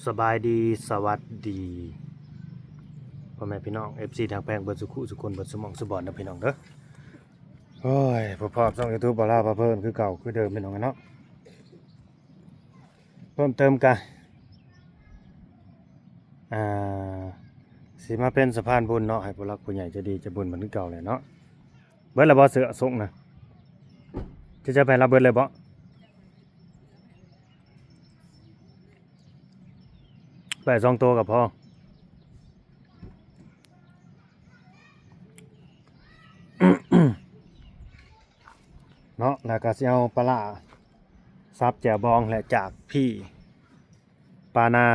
ສະບາຍດີ ສະຫວັດດີ ພໍ່ແມ່ພີ່ນ້ອງ ເອັຟຊີ ທີ່ຮັກແພງເບິດສູ່ຄູ່ສູ່ຄົນ ເບິດສູ່ໝ່ອງສູ່ບ່ອນເດີພີ່ນ້ອງເດີ. ໂອ້ຍ ພົບພໍ້ຊ່ອງຢູທູບ ບ່າວລາວພາເພີນ ຄືເກົ່າຄືເດີມພີ່ນ້ອງເນາະ. ເພີ່ມເຕີມກະ ອ່າ ຊິມາເປັນສະພານບຸນເນາະ ໃຫ້ຜູ້ຫຼັກຜູ້ໃຫຍ່ໃຈດີໃຈບຸນເພິ່ນຄືເກົ່າແຫຼະເນາະ. ເບິດແລ້ວບໍ່ເສື້ອສົ່ງນະ? ຈະ ຈະໃຫ້ລາວເບິດເລີຍບໍ່? ໄປສອງໂຕກໍພໍເນາະ. ແລ້ວກໍຊິເອົາປາຫຼ້າສັບແຈ່ວບອງ ແລະ ຈາກພີ້ປານາ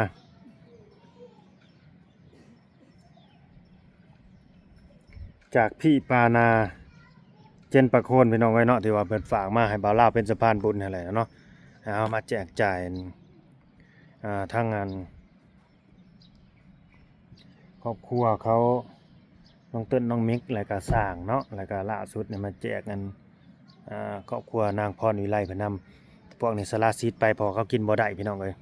ຈາກພີ້ປານາ ເຈັນປາໂຄນ ພີ່ນ້ອງເອີຍເນາະ ທີ່ວ່າເພິ່ນຝາກມາໃຫ້ບ່າວລາວເປັນສະພານບຸນຫັ້ນແຫຼະເນາະ. ເອົາມາແຈກຈ່າຍ ອ່າ ທາງອັນ ຄອບຄົວເຂົາ ນ້ອງເຕີນ ນ້ອງມິກ ແລ້ວກະຊ່າງເນາະ ແລ້ວກະລ່າສຸດນີ້ມາແຈກອັນ ອ່າ ຄອບຄົວນາງພອນວິໄລເພິ່ນນຳ. ພວກນີ້ສາລະສິດໄປ ເພາະເຂົາກິນບໍ່ໄດ້ພີ່ນ້ອງເອີຍ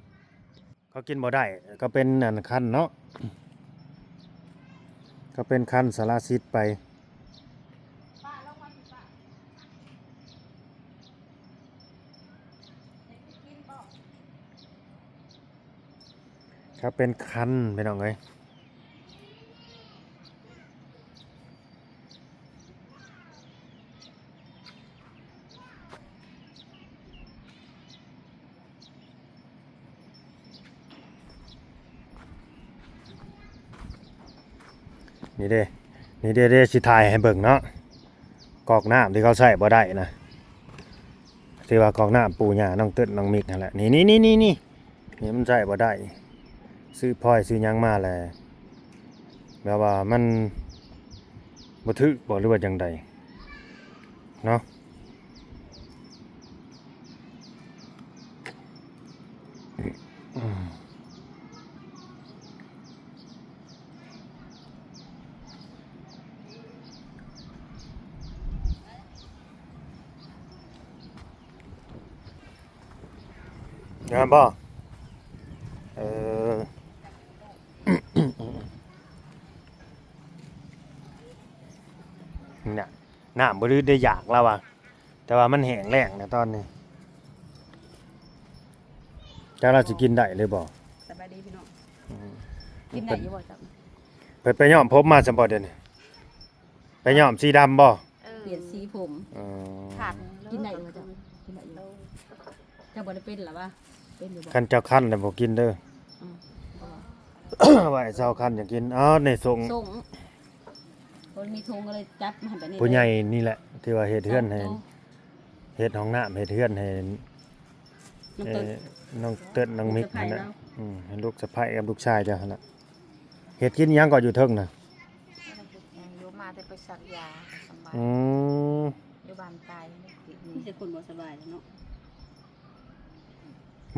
ເຂົາກິນບໍ່ໄດ້ ກໍເປັນອັນຄັນເນາະ ກໍເປັນຄັນສາລະສິດໄປ. ກໍເປັນຄັນພີ່ນ້ອງເອີຍ. ນີ້ເດ້ ນີ້ເດ້ ເດ້ ຊິຖ່າຍໃຫ້ເບິ່ງເນາະ ກອກນ້ຳທີ່ເຂົາໃຊ້ບໍ່ໄດ້ນະ ທີ່ວ່າກອກນ້ຳປູ່ຍ່ານ້ອງເຕີນ ນ້ອງມິກຫັ້ນແຫຼະ. ນີ້ ນີ້ ນີ້ ນີ້ ນີ້ ນີ້ມັນໃຊ້ບໍ່ໄດ້ ຊື້ພອຍຊື້ຫຍັງມາແລ້ວ ແບບວ່າມັນບໍ່ຖືກບໍ່ ຫຼືວ່າຈັ່ງໃດເນາະ. ງາມບໍ່? ເອີ ນະ ນ້ຳບໍ່ໄດ້ຢາກລາວວ່າ ແຕ່ວ່າມັນແຫ້ງແລ້ງແລ້ວຕອນນີ້ ຈັກລາວຊິກິນໄດ້ຫຼືບໍ່? ສະບາຍດີພີ່ນ້ອງ. ອືມ ກິນໄດ້ຢູ່ບໍ່ຈັກ? ເພິ່ນໄປຍ້ອມຜົມມາຊັ້ນບໍ່ດຽວນີ້? ໄປຍ້ອມສີດຳບໍ່? ເອີ ປ່ຽນສີຜົມ. ອໍ ຂາດ ກິນໄດ້ຢູ່ບໍ່ເຈົ້າ? ກິນໄດ້ຢູ່. ເຈົ້າບໍ່ໄດ້ເປັນລະວະ? ເປັນຢູ່ບໍ່? ຄັນເຈົ້າຄັນແລ້ວບໍ່ກິນເດີ. ອືມ ບໍ່ ໄວ້ເຊົ້າຄັນຈັ່ງກິນ. ອໍ ນີ້ສົ່ງ ສົ່ງ ບໍ່ມີຖົງກໍເລີຍຈັບມາໃຫ້ແບບນີ້. ຜູ້ໃຫຍ່ນີ້ແຫຼະ ທີ່ວ່າເຮັດເຮືອນໃຫ້ ສອງໂຕ ເຮັດຫ້ອງນ້ຳ ເຮັດເຮືອນໃຫ້ ນ້ອງເຕີນ ເອີ ນ້ອງເຕີນ ນ້ອງມິກຫັ້ນນະ. ລູກສະໃພ້ເນາະ. ອືມ ໃຫ້ລູກສະໃພ້ກັບລູກຊາຍເຈົ້າຫັ້ນນະ. ເຮັດກິນຫຍັງກໍຢູ່ເທິງນະ? ຢູ່ມາແຕ່ໄປສັກຢາສະບາຍ. ອືມ ຢູ່ບ້ານໃຕ້ ມີແຕ່ຄົນບໍ່ສະບາຍເນາະ.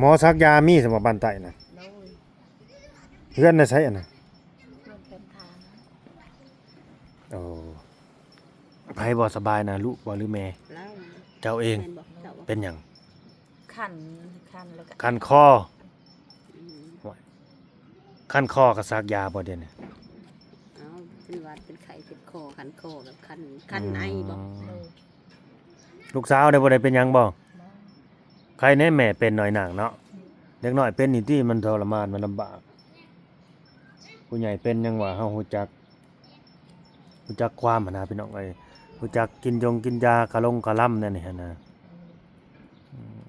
ໝໍສັກຢາມີສຳລັບບ້ານໃຕ້ນະ? ໂດຍ. ເຮືອນໃນໃສອັນນະ? ເຮືອນແຄມທາງ. ໂອ້ ໃຜບໍ່ສະບາຍນະ ລູກບໍ່ ຫຼືແມ່? ລາວ. ເຈົ້າເອງ? ແມ່ນບໍ່? ເຈົ້າ. ເປັນຫຍັງ? ຄັນ ຄັນແລ້ວກໍ ຄັນຄໍ. ອືມ ໂອ້ຍ ຄັນຄໍກໍສັກຢາບໍ່ດຽວນີ້? ເອົ້າ ເປັນຫວັດເປັນໄຂ້ເຈັບຄໍ ຄັນຄໍແບບຄັນ ຄັນໄອບໍ່? ອືມ ໂດຍ. ລູກສາວໄດ້ບໍ່ໄດ້ເປັນຫຍັງບໍ່? ບໍ່. ໃຄແນ່ແມ່ເປັນໜ້ອຍນາງເນາະ. ອືມ ເດັກນ້ອຍເປັນນີ້ຕິ ມັນທໍລະມານ ມັນລຳບາກ. ຜູ້ໃຫຍ່ເປັນຫຍັງວ່າ ເຮົາຮູ້ຈັກ ຮູ້ຈັກຄວາມຫັ້ນນະພີ່ນ້ອງເອີຍ ຮູ້ຈັກກິນຢົງກິນຢາ ຄາລົງຄາລຳແນວນີ້ຫັ້ນນະ. ອືມ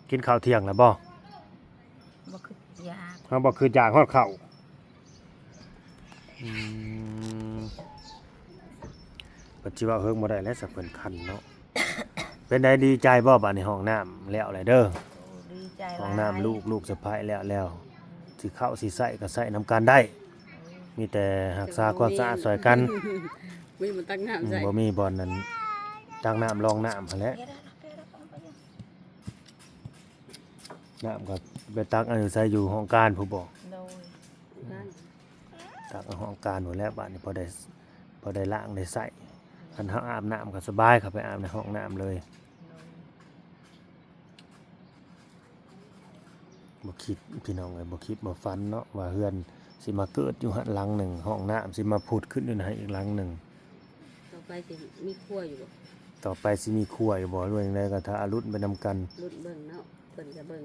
ກິນເຂົ້າທ່ຽງແລ້ວບໍ່? ບໍ່ຄືຢາກ ເຮົາບໍ່ຄືຢາກຮອດເຂົ້າ. ອືມ ເພິ່ນຊິເວົ້າເຮິງບໍ່ໄດ້ແລ້ວ ສະເພິ່ນຄັນເນາະ. ເປັນໃດ ດີໃຈບໍ່? ບາດນີ້ຫ້ອງນ້ຳແລ້ວແຫຼະເດີ. ໂອ້ ດີໃຈຫຼາຍ. ຫ້ອງນ້ຳລູກ ລູກສະໃພ້ແລ້ວແລ້ວ ຊິເຂົ້າຊິໃຊ້ກໍໃຊ້ນຳກັນໄດ້. ໂອ້ ມີແຕ່ຮັກສາຄວາມສະອາດຊ່ອຍກັນ. ບໍ່ມີບ່ອນຕັກນ້ຳໃສ່ ອືມ ບໍ່ມີບ່ອນນັ້ນ ຕັກນ້ຳລອງນ້ຳຫັ້ນແຫຼະ. ນ້ຳກໍໄປຕັກອັນໃສ່ຢູ່ຫ້ອງການພຸ້ນບໍ່? ໂດຍ. ຕັກເອົາຫ້ອງການພຸ້ນແຫຼະ ບາດນີ້ພໍໄດ້ ພໍໄດ້ລ້າງໄດ້ໃຊ້. ຄັນເຮົາອາບນ້ຳກໍສະບາຍ ເຂົ້າໄປອາບໃນຫ້ອງນ້ຳເລີຍ. ໂດຍ. ບໍ່ຄິດພີ່ນ້ອງເອີຍ ບໍ່ຄິດບໍ່ຝັນເນາະ ວ່າເຮືອນຊິມາເກີດຢູ່ຫັ້ນຫຼັງໜຶ່ງ ຫ້ອງນ້ຳຊິມາຜຸດຂຶ້ນຢູ່ໃນຫັ້ນອີກຫຼັງໜຶ່ງ. ຕໍ່ໄປຊິມີຄົວຢູ່ບໍ່? ຕໍ່ໄປຊິມີຄົວຢູ່ບໍ່ ຫຼືວ່າຈັ່ງໃດ ກໍຖ້າລຸ້ນໄປນຳກັນ ລຸ້ນເບິ່ງເນາະ ເພິ່ນກໍເບິ່ງ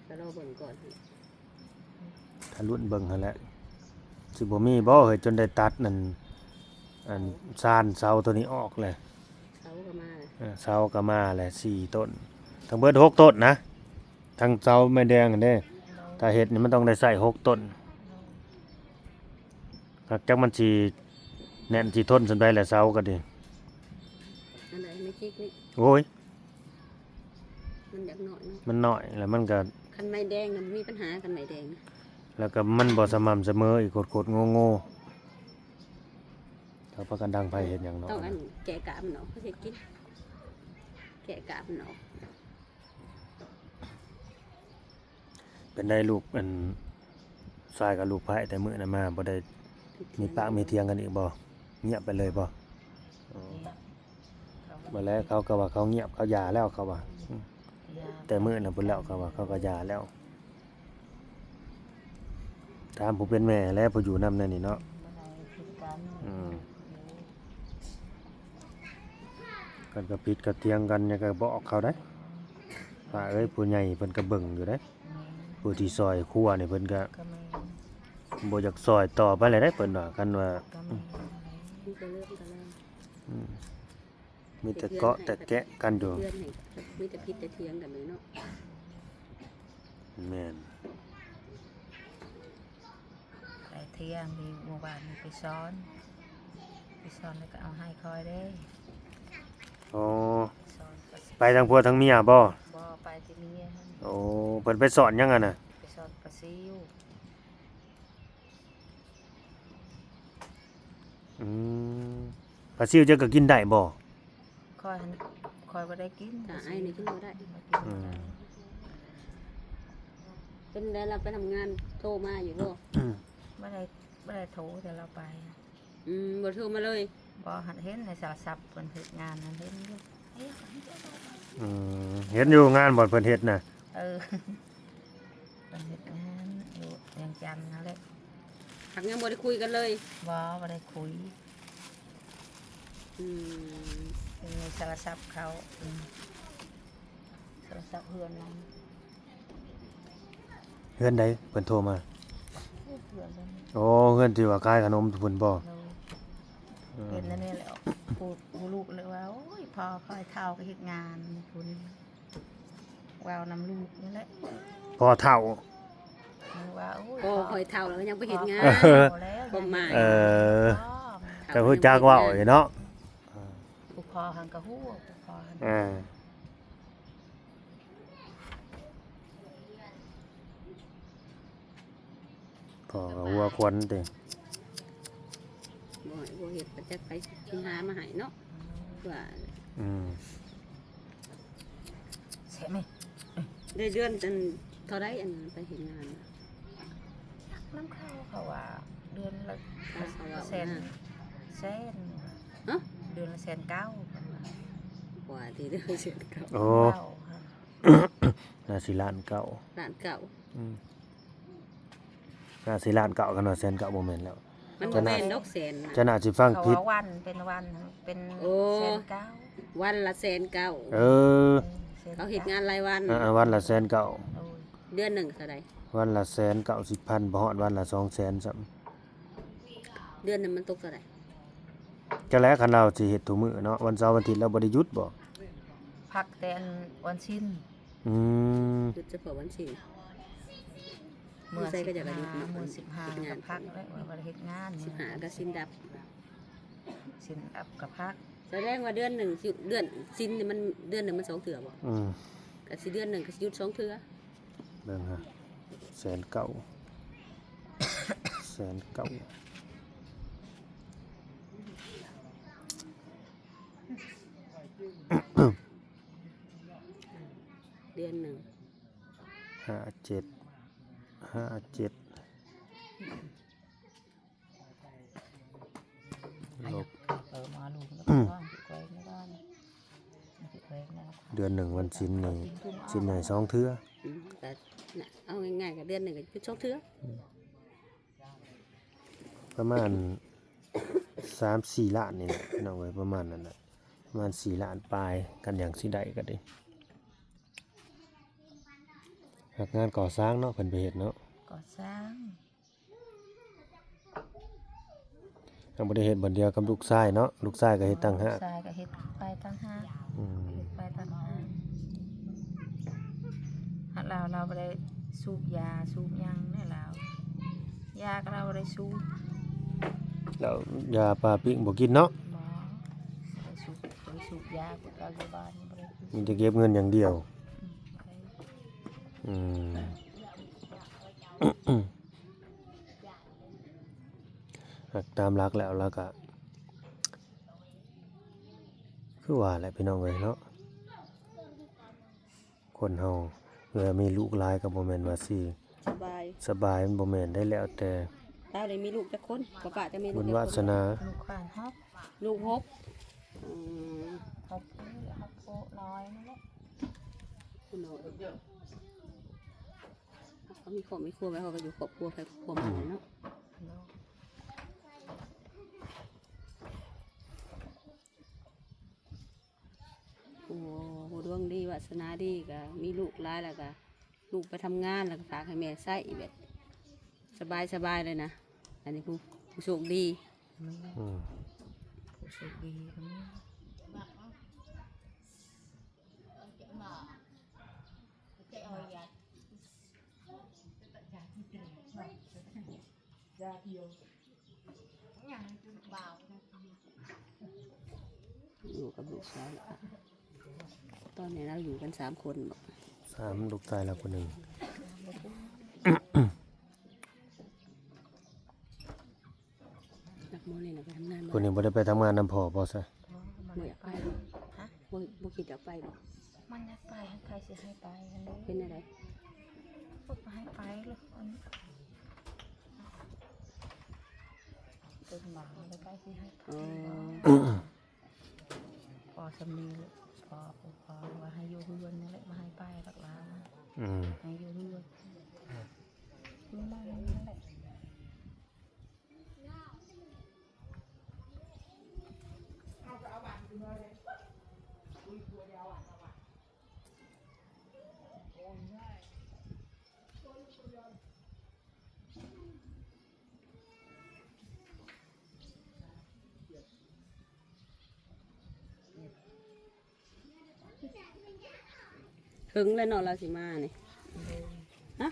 ກໍລໍເບິ່ງກ່ອນ. ຖ້າລຸ້ນເບິ່ງຫັ້ນແຫຼະ ຊິບໍ່ມີບໍ່ເຮີ້ຍ ຈົນໄດ້ຕັດນັ້ນ ອັນ ຊານເສົາໂຕນີ້ອອກແຫຼະ. ເສົາກໍມາແຫຼະ ເອີ ເສົາກໍມາແຫຼະ ສີ່ຕົ້ນ ທັງເບິດຫົກຕົ້ນນະ ທັງເສົາໄມ້ແດງຫັ້ນເດ້. ຖ້າເຮັດນີ້ມັນຕ້ອງໄດ້ໃຊ້ຫົກຕົ້ນ ຈັກມັນຊິແໜ້ນຊິທົນສ່ຳໃດແຫຼະ ເສົາກໍດີ. ອັນໃດໄມ້ຈິກນີ້? ໂອ້ຍ ມັນຢາກໜ້ອຍເນາະ ມັນໜ້ອຍ ແລ້ວມັນກໍ ຄັນໄມ້ແດງນະບໍ່ມີປັນຫາ ຄັນໄມ້ແດງນະ ແລ້ວກໍມັນບໍ່ສະໝ່ຳສະເໝີອີກ ໂຄດໆໂງ່ໆ. ເຂົາພາກັນດັງໄຟເຮັດຫຍັງເນາະ? ຕ້ອງອັນແກະກາບມັນອອກ ເຮັດກິນ ແກະກາບມັນອອກ. ເປັນໃດລູກ ອັນ ຊາຍກັບລູກໃພ້ ແຕ່ມື້ນັ້ນມາບໍ່ໄດ້ມີປາກມີຖຽງກັນອີກບໍ່? ງຽບໄປເລີຍບໍ່? ອໍ ງຽບ ບໍ່ແລ້ວ ເຂົາກໍວ່າເຂົາງຽບ ເຂົາຢ່າແລ້ວ ເຂົາວ່າ ຢ່າ ແຕ່ມື້ນັ້ນພຸ້ນແລ້ວ ເຂົາວ່າເຂົາກໍຢ່າແລ້ວ. ຖາມຜູ້ເປັນແມ່ແຫຼະ ຜູ້ຢູ່ນຳແນວນີ້ເນາະ. ອືມ ຄັນກໍຜິດກໍຖຽງກັນ ຍັງກໍບອກເຂົາໄດ໋ ປ້າເອີຍ ຜູ້ໃຫຍ່ເພິ່ນກໍເບິ່ງຢູ່ເດ້. ຜູ້ທີ່ຊ່ອຍຄົວນີ້ເພິ່ນກໍ ກໍແມ່ນ ບໍ່ຢາກຊ່ອຍຕໍ່ໄປແລ້ວເດ້ ເພິ່ນວ່າ ຄັນວ່າ ກໍແມ່ນ ອືມ ມີແຕ່ເກາະແຕ່ແກະກັນຢູ່ ເຮັດເຮືອນໃຫ້ ມີແຕ່ຜິດແຕ່ຖຽງກັນເລີຍເນາະ. ແມ່ນ ໄປຖຽງຢູ່ໝູ່ບ້ານນີ້ ໄປສອນ ໄປສອນແລ້ວກໍເອົາໃຫ້ຂ້ອຍເດ້. ອໍ ໄປສອນ ໄປທັງຜົວທັງເມຍບໍ່? ບໍ່ ໄປແຕ່ເມຍຫັ້ນ. ໂອ້ ເພິ່ນໄປສອນຫຍັງຫັ້ນນະ? ໄປສອນປາຊິວ. ອືມ ປາຊິວເຈົ້າກໍກິນໄດ້ບໍ່? ຂ້ອຍຫັ້ນ ຂ້ອຍບໍ່ໄດ້ກິນ ຖ້າໄອ້ນີ້ກິນບໍ່ໄດ້ ບໍ່ກິນ ອືມ ບໍ່ໄດ້. ເປັນໄດລາວໄປທຳງານໂທມາຢູ່ບໍ່? ອືມ ບໍ່ໄດ້ ບໍ່ໄດ້ໂທ ແຕ່ລາວໄປ. ອືມ ບໍ່ໂທມາເລີຍ? ບໍ່ ເຫັນໃນໂທລະສັບເພິ່ນເຮັດງານຫັ້ນ ເຫັນຢູ່. ອືມ ເຫັນຢູ່ງານບ່ອນເພິ່ນເຮັດນະ. ເອີ ເພິ່ນເຮັດງານຢູ່ວຽງຈັນຫັ້ນແຫຼະ. ຫາກຍັງບໍ່ໄດ້ຄຸຍກັນເລີຍ? ບໍ່ ບໍ່ໄດ້ຄຸຍ. ອືມ ເຫັນໃນໂທລະສັບເຂົາ. ອືມ ໂທລະສັບເຮືອນນັ້ນ. ເຮືອນໃດເພິ່ນໂທມາ? ເຮືອນນັ້ນ. ໂອ້ ເຮືອນທີ່ວ່າຂາຍຂະໜົມພຸ້ນບໍ່? ໂດຍ. ອືມ ເຫັນແນວນີ້ແຫຼະ ຜູ້ ຜູ້ລູກເລີຍວ່າ ໂອ້ຍ ພໍ່ຂ້ອຍເຖົ້າກໍເຮັດງານພຸ້ນ. ເວົ້ານຳລູກນີ້ແຫຼະ ພໍ່ເຖົ້າ ວ່າ ໂອ້ຍ ພໍ່ຂ້ອຍເຖົ້າແລ້ວກໍຍັງໄປເຮັດງານ. ພໍ່ຂ້ອຍເຖົ້າແລ້ວ ຄວາມໝາຍ ເອີ ເຈົ້າຮູ້ຈັກເວົ້າຢູ່ເນາະ. ຜູ້ພໍ່ຫັ້ນກໍຮູ້ ຜູ້ພໍ່ຫັ້ນ ເອີ ພໍ່ກໍຫົວຂວັນຕິ. ບໍ່ໃຫ້ ບໍ່ເຮັດ ບໍ່ຈັກໃຜຊິຫາມາໃຫ້ເນາະ ວ່າ. ອືມ ແຊບໄໝ? ໄດ້ເດືອນອັນເທົ່າໃດ ອັນໄປເຮັດງານນະ? ນຳເຂົາ ເຂົາວ່າເດືອນລະ ເຂົາວ່າແສນ ແສນ ຮະ? ເດືອນລະແສນເກົ້າ ເພິ່ນວ່າ. ວ່າຕິ ເດືອນລະແສນເກົ້າ. ໂອ້ ເວົ້າຫັ້ນ ໜ້າຊິລ້ານເກົ້າ. ລ້ານເກົ້າ. ອືມ ໜ້າຊິລ້ານເກົ້າ ຄັນວ່າແສນເກົ້າບໍ່ແມ່ນແລ້ວ. ມັນບໍ່ແມ່ນດອກແສນນະ ຈະໜ້າຊິຟັງຜິດ. ເຂົາວ່າວັນ ເປັນວັນ ເປັນ ໂອ້ ແສນເກົ້າ ວັນລະແສນເກົ້າ. ເອີ ເອີ ເຂົາເຮັດງານລາຍວັນ. ເອີ ເອີ ວັນລະແສນເກົ້າ. ໂດຍ. ເດືອນໜຶ່ງເທົ່າໃດ? ວັນລະແສນເກົ້າສິບພັນ ບໍ່ຮອດວັນລະສອງແສນຊ້ຳ. ເດືອນໜຶ່ງມັນຕົກເທົ່າໃດ? ຈັກແຫຼະ ຄັນລາວຊິເຮັດທຸກມື້ເນາະ ວັນເສົາວັນອາທິດລາວບໍ່ໄດ້ຢຸດບໍ່? ພັກແຕ່ອັນວັນສິນ. ອືມ ຢຸດສະເພາະວັນສິນ. ມື້ໃດກໍຢາກໃຫ້ຢຸດເນາະ ມື້ສິບຫ້າກໍພັກແລ້ວ ບໍ່ໄດ້ເຮັດງານ. ສິບຫ້າກໍສິນດັບ. ສິນດັບກໍພັກ. ສະແດງວ່າເດືອນໜຶ່ງ ເດືອນສິນນີ້ມັນ ເດືອນໜຶ່ງມັນສອງເທື່ອບໍ່? ອືມ ກໍຊິເດືອນໜຶ່ງກໍຊິຢຸດສອງເທື່ອ. ເບິ່ງຫາ ແສນເກົ້າ ແສນເກົ້າ ເດືອນໜຶ່ງ. ຫ້າເຈັດ ຫ້າເຈັດ ລົບ ເອີ ມາລູກແລ້ວກໍວາງ ແຂວງໃນບ້ານ ແຂວງໃນ ເດືອນໜຶ່ງວັນສິນນີ້ ສິນໃຫຍ່ສອງເທື່ອ. ອືມ ກໍ ນະ ເອົາງ່າຍໆ ກໍເດືອນໜຶ່ງກໍຢຸດສອງເທື່ອ ປະມານສາມສີ່ລ້ານນີ້ແຫຼະ ພີ່ນ້ອງເອີຍ ປະມານນັ້ນແຫຼະ ປະມານສີ່ລ້ານປາຍ ຄັນຫຍັງຊິໄດ້ກໍດີ. ຮັກງານກໍ່ສ້າງເນາະ ເພິ່ນໄປເຮັດເນາະ ກໍ່ສ້າງ. ເຮົາບໍ່ໄດ້ເຮັດບ່ອນດຽວກັບລູກຊາຍເນາະ ລູກຊາຍກໍເຮັດຕ່າງຫາກ ລູກຊາຍກໍເຮັດໄປຕ່າງຫາກ ອືມ ເຮັດໄປຕ່າງຫາກ. ຫາກລາວ ລາວບໍ່ໄດ້ສູບຢາສູບຫຍັງແນ່ລາວ ຢາກໍລາວບໍ່ໄດ້ສູບ ແລ້ວຢາປາປີ້ງບໍ່ກິນເນາະ ບໍ່ ໄປສູບ ໄປສູບຢາ ພວກເຮົາຢູ່ບ້ານນີ້ບໍ່ໄດ້ ມີແຕ່ເກັບເງິນຢ່າງດຽວ ອືມ ອືມ. ຕາມຫຼັກແລ້ວ ແລ້ວກະ ຄືວ່າແຫຼະພີ່ນ້ອງເອີຍເນາະ ຄົນເຮົາເວລາມີລູກຫຼາຍກໍບໍ່ແມ່ນວ່າຊິສະບາຍ ສະບາຍ ມັນບໍ່ແມ່ນໄດ໋ ແລ້ວແຕ່ ລາວໄດ້ມີລູກຈັກຄົນ? ພໍ່ປ້າຈະມີລູກຈັກຄົນ? ບຸນວາສະໜາ ລູກຫ້າ ຫົກ ລູກຫົກ ອືມ ຫົກ ຫົກຜູ້ນ້ອຍນັ້ນແຫຼະ ຜູ້ນ້ອຍ. ເຂົາມີຄອບມີຄົວໄວ້ ເຂົາກໍຢູ່ຄອບຄົວໃຜຄອບຄົວມັນແຫຼະເນາະ ໂອ້ ດວງດີວາສະໜາດີ ກໍມີລູກຫຼາຍ ແລ້ວກໍລູກໄປທຳງານ ແລ້ວກໍຝາກໃຫ້ແມ່ໃຊ້ແບບສະບາຍໆ ເລີຍນະ ອັນນີ້ຜູ້ ຜູ້ໂຊກດີ ອືມ ຜູ້ໂຊກດີກໍມີ. ຢູ່ກັບລູກຊາຍ ຕອນນີ້ລາວຢູ່ກັນສາມຄົນບໍ? ສາມ ລູກຊາຍລາວຄົນໜຶ່ງ ນັກໝໍນີ້ນະໄປທຳງານບໍ່? ຄົນນີ້ບໍ່ໄດ້ໄປທຳງານນຳພໍ່ບໍ່ຊະ? ບໍ່ຢາກໄປ ຮະ? ບໍ່ ບໍ່ຄິດຢາກໄປບໍ່? ມັນຢາກໄປ ໃຜຊິໃຫ້ໄປຫັ້ນເດ້ ເປັນແນວໃດ? ບໍ່ໃຫ້ໄປເລີຍ ອັນນີ້ ເປັນໝາ ບໍ່ໄດ້ໄປຊິໃຫ້ໄປ ອໍ ພໍສ່ຳນີ້ແຫຼະ ພໍ ພໍວ່າໃຫ້ຢູ່ເຮືອນນີ້ແຫຼະ ບໍ່ໃຫ້ໄປດອກລາວ ອືມ ໃຫ້ຢູ່ເຮືອນ ຢູ່ໝ່ອງນີ້ແຫຼະ. ເຖິງແລ້ວເນາະ ລາວຊິມານີ້ ຮະ?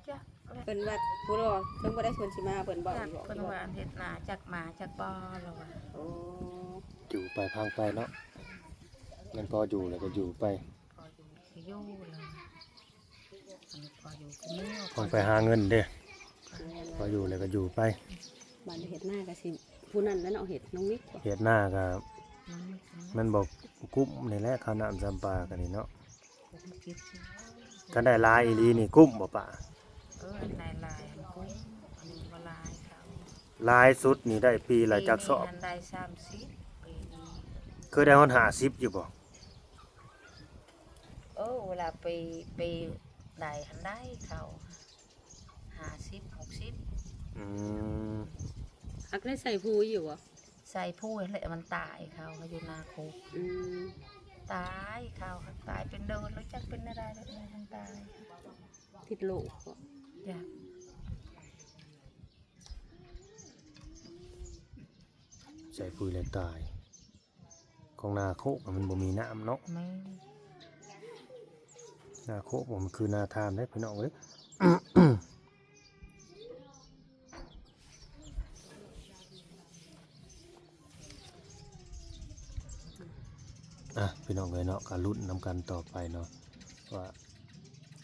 ຈັກແຫຼະ ເພິ່ນວ່າ ຜູ້ລໍ ເຖິງບໍ່ໄດ້ເພິ່ນຊິມາ ເພິ່ນເວົ້າ ຈັກ ຢູ່ບໍ່? ເພິ່ນວ່າເຮັດນາຈັກມາຈັກບໍ່ລາວວ່າ ໂອ້ ຢູ່ໄປພັງໄປເນາະ ແມ່ນພໍຢູ່ແລ້ວກໍຢູ່ໄປ ພໍຢູ່ກໍຢູ່ແລ້ວ ອັນນີ້ພໍຢູ່ກໍເມືອ ຕ້ອງໄປຫາເງິນເດ້ ພໍຢູ່ແລ້ວກໍຢູ່ໄປ ບາດນີ້ເຮັດນາກໍຊິ ຜູ້ນັ້ນແຫຼະເນາະ ເຮັດ ນ້ອງມິກບໍ? ເຮັດນາກໍ ນ້ອງມິກ ມັນບໍ່ກຸ້ມນີ້ແຫຼະ ຄ່ານ້ຳຊຳປາກໍນີ້ເນາະ ຄັນໄດ້ຫຼາຍອີ່ຫຼີນີ້ກຸ້ມບໍ່ປ້າ? ເອີ ອັນໃດຫຼາຍມັນກຸ້ມ ອັນນີ້ບໍ່ຫຼາຍເຂົາ ຫຼາຍສຸດນີ້ໄດ້ປີລະຈັກສອບ? ປີນີ້ຫັ້ນໄດ້ສາມສິບ ປີນີ້ ເຄີຍໄດ້ຮອດຫ້າສິບຢູ່ບໍ່? ເອີ ເວລາປີ ປີໃດຫັ້ນໄດ້ເຂົາ ຫ້າສິບ ຫົກສິບ ອືມ ຮັກໄດ້ໃສ່ພູຢູ່ບໍ່? ໃສ່ພູຫັ້ນແຫຼະ ມັນຕາຍເຂົາ ເຂົາຢູ່ນາຄຸ ອືມ ຕາຍເຂົາ ຕາຍເປັນເດືອນແລ້ວ ຈັກເປັນແນວໃດແລ້ວ ມັນຕາຍ ຕິດໂລກບໍ? ຈ້ະ ໃສ່ປຸ໋ຍແລ້ວຕາຍ ຂອງນາໂຄກມັນບໍ່ມີນ້ຳເນາະ ແມ່ນ ນາໂຄກມັນຄືນາທານເດ້ພີ່ນ້ອງເອີຍ. ອ່ະ ພີ່ນ້ອງເອີຍເນາະ ກໍລຸ້ນນຳກັນຕໍ່ໄປເນາະ ວ່າ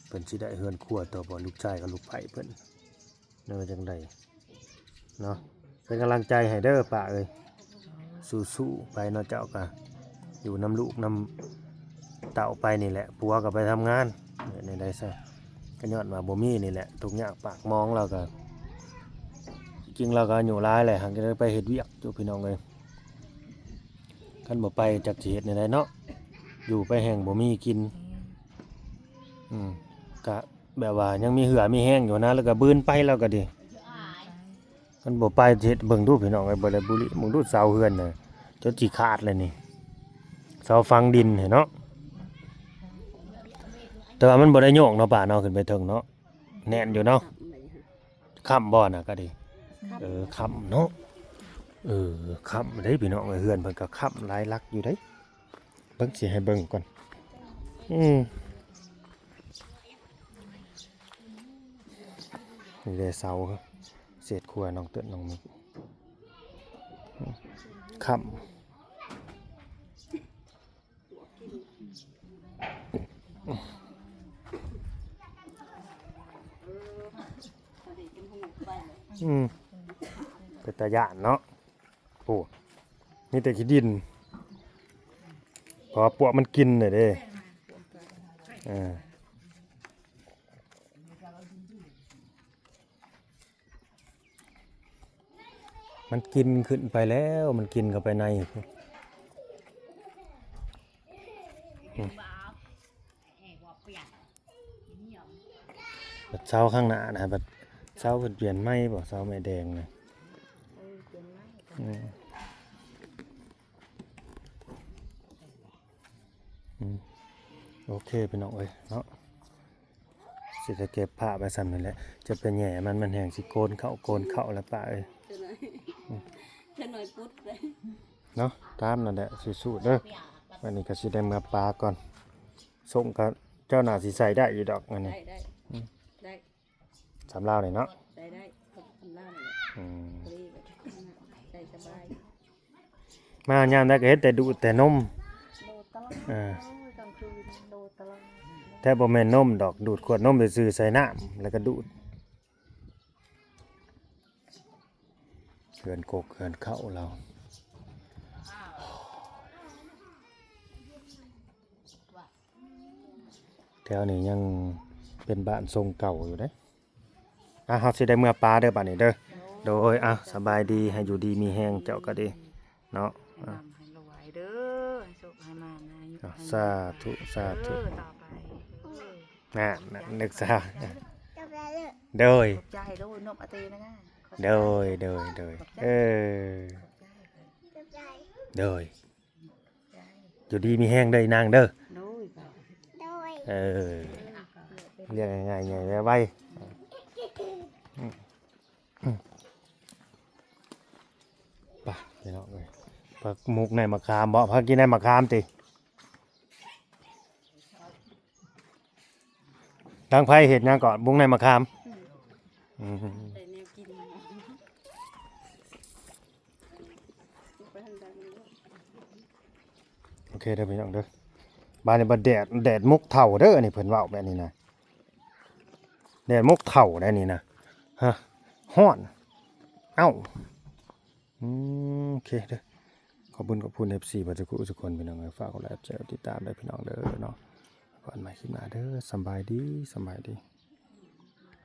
ເພິ່ນຊິໄດ້ເຮືອນຄົວຕໍ່ບໍ່ ລູກຊາຍກັບລູກໃພ້ເພິ່ນ ແນວຈັ່ງໃດເນາະ ເປັນກຳລັງໃຈໃຫ້ເດີປ້າເອີຍ ສູ້ໆໄປເນາະ ເຈົ້າກໍຢູ່ນຳລູກນຳເຕົ້າໄປນີ້ແຫຼະ ຜົວກໍໄປທຳງານ ເຮັດແນວໃດຊະ ກໍຍ້ອນວ່າບໍ່ມີນີ້ແຫຼະ ທຸກຍາກປາກໝອງ ລາວກໍ ຈິງໆ ລາວກໍອາຍຸຫຼາຍແຫຼະ ຫາກຈະໄດ້ໄປເຮັດວຽກຢູ່ ພີ່ນ້ອງເອີຍ ຄັນບໍ່ໄປຈັກຊິເຮັດແນວໃດເນາະ ຢູ່ໄປແຮ່ງບໍ່ມີກິນ ອືມ ກະ ແບບວ່າຍັງມີເຫື່ອມີແຮງຢູ່ນະ ແລ້ວກໍບືນໄປແລ້ວກໍດີ. ຄັນບໍ່ໄປເຮັດເບິ່ງດູພີ່ນ້ອງເອີຍ ບໍ່ໄດ້ບຸລິ ເບິ່ງດູເສົາເຮືອນນະ ຈົນຊິຂາດແລ້ວນີ້ ເສົາຝັງດິນຫັ້ນເນາະ. ແຕ່ວ່າມັນບໍ່ໄດ້ໂຍກເນາະ ປ້າເນາະ ຂຶ້ນໄປເທິງເນາະ ແໜ້ນຢູ່ເນາະ. ຄ້ຳບໍ່ນະກໍດີ ຄ້ຳ ເອີ ຄ້ຳເນາະ ເອີ ຄ້ຳເດ້ພີ່ນ້ອງເອີຍ ເຮືອນເພິ່ນກໍຄ້ຳຫຼາຍຫຼັງຢູ່ເດ້. ເບິ່ງ ຊິໃຫ້ເບິ່ງກ່ອນ ອືມ ນີ້ເດ້ເສົາ ເສດຄົວນ້ອງເຕີນ ນ້ອງມິກ ອືມ ຄ້ຳ ອືມ ເປັນຕາຢ້ານເນາະ. ໂອ້ ມີແຕ່ຂີ້ດິນ ເພາະວ່າປວກມັນກິນແຫຼະເດ້ ເອີ ມັນກິນຂຶ້ນໄປແລ້ວ ມັນກິນເຂົ້າໄປໃນ ອືມ. ບັດເສົາຂ້າງໜ້ານະ ບັດເສົາເພິ່ນປ່ຽນໃໝ່ບໍ່ ເສົາໄມ້ແດງນະ ເອີ ປ່ຽນໃໝ່ ອືມ ອືມ ໂອເຄພີ່ນ້ອງເອີຍເນາະ ຊິໄດ້ເກັບພາບໄວ້ສ່ຳນີ້ແຫຼະ ຈະໄປແຫຍ່ມັນ ມັນແຮ່ງຊິໂກນເຂົ້າ ໂກນເຂົ້າແລ້ວປ້າເອີຍ ເຈົ້າໜ້ອຍ ເຈົ້າໜ້ອຍປຸດເລີຍ ເນາະ ຕາມນັ້ນແຫຼະ ສູ້ໆເດີ. ອັນນີ້ກໍຊິໄດ້ເມືອປາກ່ອນ ສົ່ງກໍເຈົ້າໜ້າຊິໃຊ້ໄດ້ຢູ່ດອກອັນນີ້ ໄດ້ ໄດ້ ອືມ ໄດ້ ສຳລາວນີ້ເນາະ ໄດ້ ໄດ້ ສຳລາວນີ້ແຫຼະ ອືມ ພໍດີ ໃຊ້ສະບາຍ. ມາຍາມໃດກໍເຫັນແຕ່ດູດແຕ່ນົມ ດູດຕະຫຼອດ ເອີ ກາງຄືນດູດຕະຫຼອດ ແທ້ບໍ່ແມ່ນນົມດອກ ດູດຂວດນົມຊື່ໆ ໃສ່ນ້ຳ ແລ້ວກໍດູດ. ເຮືອນກົກເຮືອນເຄົ້າລາວ ແຖວນີ້ຍັງເປັນບ້ານຊົງເກົ່າຢູ່ເດ້. ອ່ະ ເຮົາຊິໄດ້ເມືອປາເດີບາດນີ້ເດີ. ໂດຍ ອ່ະ ສະບາຍດີ ໃຫ້ຢູ່ດີມີແຮງເຈົ້າກໍດີເນາະ. ໃຫ້ລ່ຳໃຫ້ລວຍເດີ ໃຫ້ໂຊກໃຫ້ໝານ ໃຫ້ ອ່ະ ສາທຸ ສາທຸ ເອີ ຕໍ່ໄປ ເອີ ນັ້ນ ນັ້ນ ນຶກສາ ໂດຍ ຂອບໃຈໂດຍ ນົບອາເຕນະ ໂດຍ ໂດຍ ໂດຍ ຂອບໃຈ ເອີ ຂອບໃຈ ໂດຍ ຂອບໃຈ ຢູ່ດີມີແຮງເດີນາງເດີ ໂດຍ ໂດຍ ເອີ ລ້ຽງງ່າຍໆ ໃຫຍ່ໄວໆ ໄປພີ່ນ້ອງເອີຍ ຜັກໝຸກໃນໝາກຂາມບໍ ພາກິນໃນໝາກຂາມຕິ. ທາງໃຜເຮັດຫຍັງເກາະ ບຸ້ງໃນໝາກຂາມ? ອືມ ອືມ ໄດ້ແນວກິນ ໂອເຄເດີພີ່ນ້ອງເດີ. ບາດນີ້ບັດແດດ ແດດໝົກເຖົ້າເດີ ອັນນີ້ເພິ່ນເວົ້າແບບນີ້ນະ ແດດໝົກເຖົ້າໄດ໋ນີ້ນະ ຮະ ຮ້ອນ ເອົ້າ ອືມ ໂອເຄເດີ. ຂອບຄຸນ ຂອບຄຸນ ເອັຟຊີ ເບິດທຸກຜູ້ທຸກຄົນ ພີ່ນ້ອງເອີຍ ຝາກກົດໄລ ກົດແຊ ກົດຕິດຕາມເດີ ພີ່ນ້ອງເດີເນາະ. ພໍ້ກັນໃໝ່ຄລິບໜ້າເດີ ສຳບາຍດີ ສຳບາຍດີ.